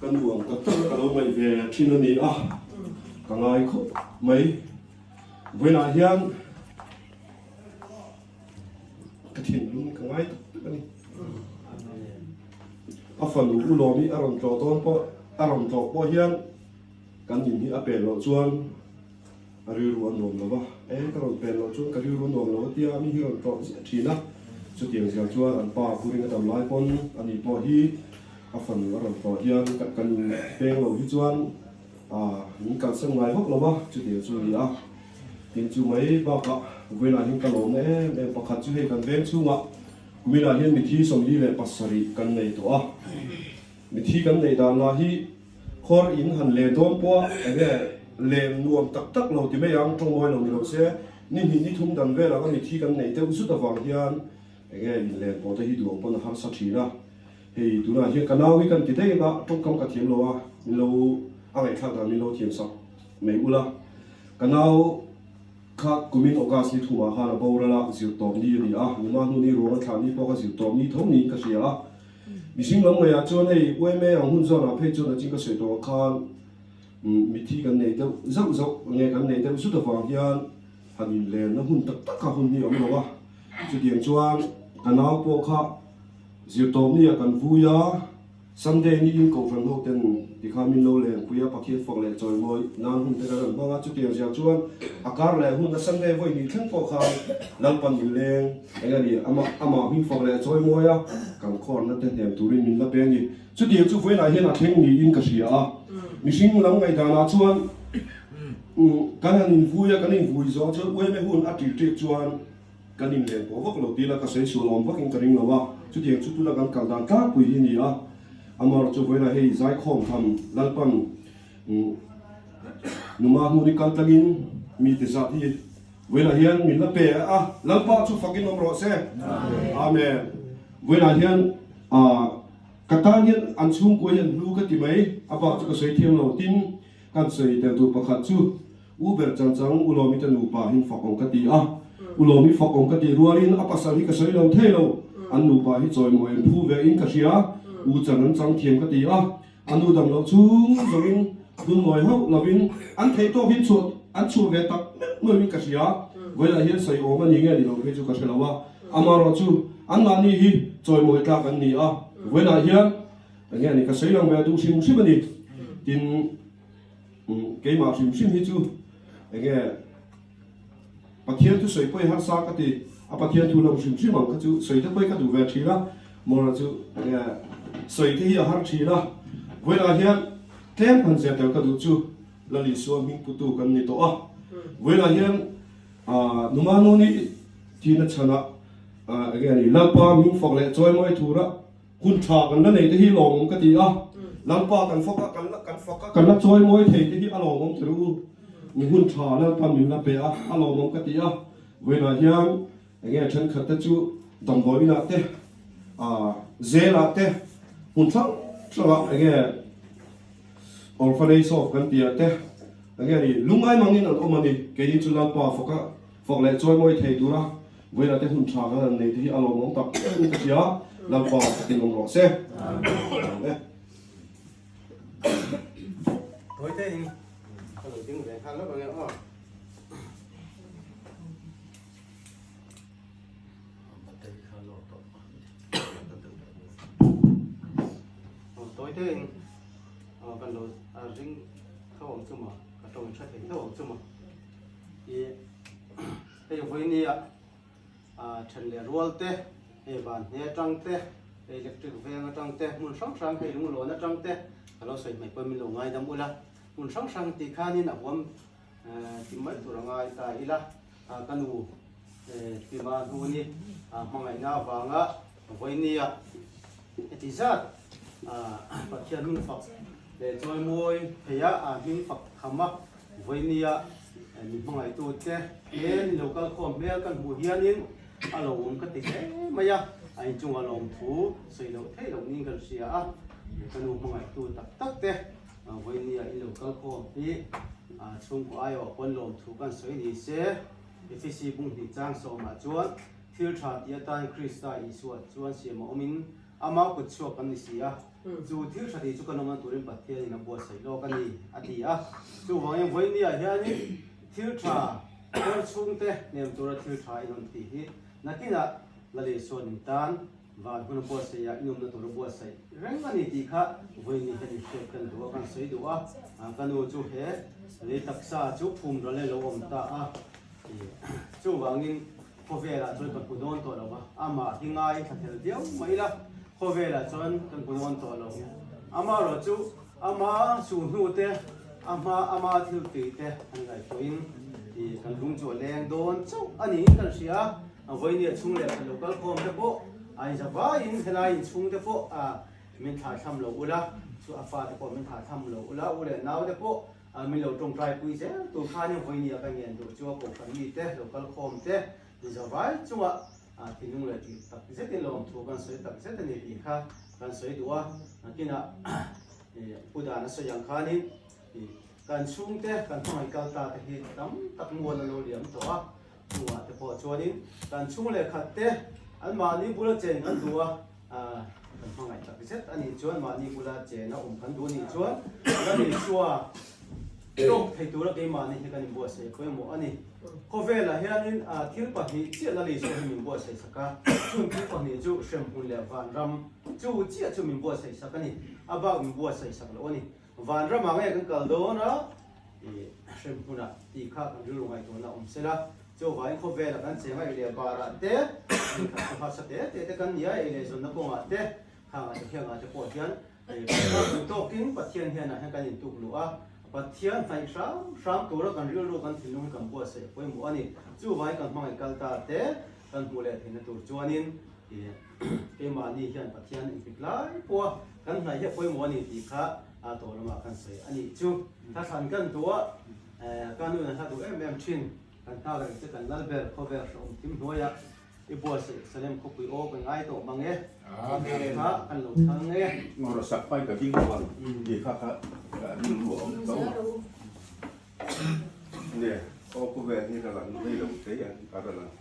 Ka nu ang tak tak ka lo ngaih ve thin a ni a, ka ngai khawp mai. Vawiinah hian ka thinlung ka ngai tak tak a ni. A fanu U Lawmi a rawn tlawh dawn pawh a rawn tlawh pawh hian kan in hi a pen loh chuan A rilru a nuam lo va, E, ka rawn pen loh chuan ka rilru a nuam lo a tia, mi hi rawn tlawh ziah thin a. Chutiang ziah chuan an pa Pu Ringa dam lai pawn ani pawh hi a fanu a rawn tlawh hian kan in peng lo hi chuan min kalsan ngai vak lo va, chutiang chu a ni a. Tin chu mai bakah vawiinah hian ka lawmna em em pakhat chu hei kan veng chhungah kuminah hian mithi 47 kan nei tawh a. Mithi kan neih dan lah hi Khawr in han len dawn pawh a enge len nuam tak tak lo ti mai ang, tawng mawi lo ni lo se, ni hnih ni thum dan vel anga mithi kan neih deuh zut avang hian enge in len pawh te hi duang pawn a harsa thin a. Hei tunah hian ka nau hi kan ti daih a, tawngkam ka thiam lo a, min lo a ngaihthlak dan min lo thiam sak mai ula. Ka nau kha kumin August ni thumah khan a boral a, zirtawp ni a ni a, nima hnu ni ruang a thlah ni pawh kha zirtawp ni tho niin ka hria a. Mihring lam ngaiah chuan hei UMA ang hun zawnah phei chuan a ching ka sawi tawh ang khan mithi kan nei deuh zauh zauh nge kan nei deuh zut avang hian han inlenna hun tak tak a hun hi a awm lo a. Chutiang chuan ka nau pawh kha zirtawpni ah kan vui a. Sunday ni in Kohhran ho ten tikhan min lo lenpui a, Pathian fak leh chawimawi nan hun te kan rawn hmang a, chutiang ziah chuan a kar leh hun a Sunday vawi hnih thleng pawh khan Lalpan min leng eng a ni, amah amah hming fak leh chawimawi a, kan khawrna te hnem turin min la pe a ni. Chutiang chu vawiinah hian a thleng niin ka hria a, mihring lam ngaihdanah chuan kan han invui a, kan invui zawh chuan uaime hun a ṭil ṭek chuan, Kan inlen pawh vak lo tila ka sawi sual awm vakin ka ring lo a, chutiang chu tuna kan kal dan tlangpui hi a ni a. Amaherawhchu chu vawiinah hei zaikhawm tham Lalpan numa hmun i kal tlangin mite zat hi vawiinah hian min la pe a, Lalpa chu fakin awm rawh se. Amen. Vawiinah hian ka tan hian an chhungkua hi an hlu ka ti mai, a bak chu ka sawi thiam lo. Tin, kan sawi tel tur pakhat chu U ber chang chang U Lawmi te nupa hin fak awm ka ti a, U Lawmi fak awm ka tih rualin a pasal hi ka sawi lo thei lo, an nupa hi chawimawi an phu ve in ka hria, U chan an chang thiam ka ti a, a nu dam loh chung zawngin hnunnawi hauh lovin an theih tawk hin chhuah an chhuah ve tak meuh meuhin ka hria, vawilah hian sawi awm a ni nge ni lo phei chu ka hre lo a, amaherawhchu anmahni hi chawimawi tlak an ni a, vawilah hian enge a ni ka sawi lang ve duh hrim hrim a ni, tin. Keimah hrim hrim hi chu enge Pathian thu sawi pawh i harsa ka ti, a Pathian thu lo hrim hrim ang kha chu sawi te pawh hi ka duh ve thin a, mawra chu enge sawi te hi a har thin a, vawiinah hian tlem han zia tel ka duh chu Lal Isua hming putu kan ni tawh a, vawiinah hian Numa Nuni thihna chhanah enge a ni Lalpa hming fak leh chawimawi thura Hun tha kan la nei te hi lawmawm ka ti a, Lalpa kan fak a, kan la kan fak a, kan la chawimawi thei te hi a lawmawm ther u. Mi hun tha Lalpa min la pe a, a lawmawm ka ti a. Vawiinah hian eng nge thenkhat te chu damdawi inah te, ah zelah te, hmun hrang hrangah eng nge orphanage home kan tih ah te eng nge ni lungngai mangin an awm a ni. Keini chu Lalpa fak a, Fak leh chawimawi thei tura vawiinah te hun tha kan han nei te hi a lawmawm tak em ka hria, Lalpa fakin awm rawh se. Amen. Tawi te in ka lo ding ve nghal lawk ange aw. Tawi te in kan lo ring tho ang chu maw, ka tawng tha thei tho ang chu maw. I hei vawinia then leh rual te, hei van hne atang te, hei electric veng atang te, hmun hrang hrang hei lunglawn atang te ka lo sawi hmaih pawh min lo ngaidam ula, hmun hrang hrang tih khanin a huam ti mai tur a ngai ta ila, ka nu Tima hnuni hmangaihna avanga vawinia heti zat Pathian hming fak leh chawimawi theia hming fak tham a. Vawinia mi hmangaihtute hmel in lo kal khawm hmel kan hmuh hianin a lo awm ka ti hle mai a, a inchunga lawmthu sawi loh theih loh niin kan hria a, ka nu hmangaihtu tak tak te vawinia in lo kal khawm hi chhungkaw aiawh pawn lawmthu kan sawi ni se, Efesi bung hnih chang sawmah chuan thil tha tih atan Krista Isua chuan siam a awmin. Ama kut chhuak kan ni si a, chu thil tha tih chu kan awmna turin Pathianin a buatsaih lawk a ni, a ti a. Chuvangin vawinia hianin thil tha kawr chhungte hnem tura thil tha in awm tih hi nakinah Lali sawn in tan van hun a buatsaih a, in awmna tur a buatsaih reng a ni tih kha vawiin hian in hriat kan duh a, kan sawi duh a. Ka nu chu he lei taksa chu phum ral e lo awm ta a, chuvangin Khawvelah chuan kan hmu dawn tawh lo va, amah hi ngai thla tel viau mai ila, khawvelah chuan kan hmu dawn tawh lo. Amaherawh chu ama suhnu te, a hma ama thil tui te han ngaihtuahin ih kan lung chu a leng dawn chauh a niin kan hria a. A vawinia chhung leh khat lo kal khawm te pawh a inza vaiin helai inchhung te pawh a min thlahthlam lo ula, chu a fate pawh min thlahthlam lo ula, u leh nau te pawh A min lo tawngtai pui zel tur khanin vawinia ka ngen duh chu a kohhran mite lo kal khawm te inzavai chunga thinlung leh tih tak zetin lawmthu kan sawi tak zet a ni tih kha kan sawi duh a. Nakinah pu dan a sawi ang khanin kan chhungte kan hmangaih kal ta te hi tam tak mual an lo liam tawh a, chungah te pawh chuanin kan chhung leh khat te anmahni bula chen kan duh a. Kan hmangaih tak zet a nih chuan mahni bula chena awm kan duh a nih chuan kan Isua tawk thei tura keimahni hi kan inbuatsaih pawimawh a ni. Khawvelah hianin thil pahnih chiah Lal Isua hi min buatsaih sak a, chung thil pahnih chu hremhmun leh vanram chu chiah chu min buatsaih sak a ni, a bak min buatsaih sak loh a ni. Vanramah nge kan kal dawn a, hremhmunah tih kha kan rilru ngaihtuahna awm sela, Chuvangin khawvela kan cheng a, ei leh barah te, lehkha chu harsa te te te kan ni a, ei leh zawnna kawngah te, khangah te hiangah te pawh hian kan tawkin Pathian hianah hian kan intuk luh a, Pathian hnaih hram hram tura kan rilru kan thinlung hi kan buatsaih pawimawh a ni. Chuvangin kan hmangaih kal ta te kan hmuh leh theihna tur chuanin keimahni hian Pathian inpik lai pawha kan hnaih hi a pawimawh a ni tih kha tawh lamah kan sawi a nih chu. Thla thlan kan duh a, ka nu in a hla duh em em thin. Kan nghak reng che kan lal ber khawvel hrehawm thim hnuaiah i buatsaih Salem khawpui aw kan ngai tawh mang e. Tih kha kan lo thlang e. Ngawr sak pai ka ding lo ang tih kha kha ka rilru a awm tho. Nge aw khawvel hi ka lang rei lo thei ang ka rawn ang.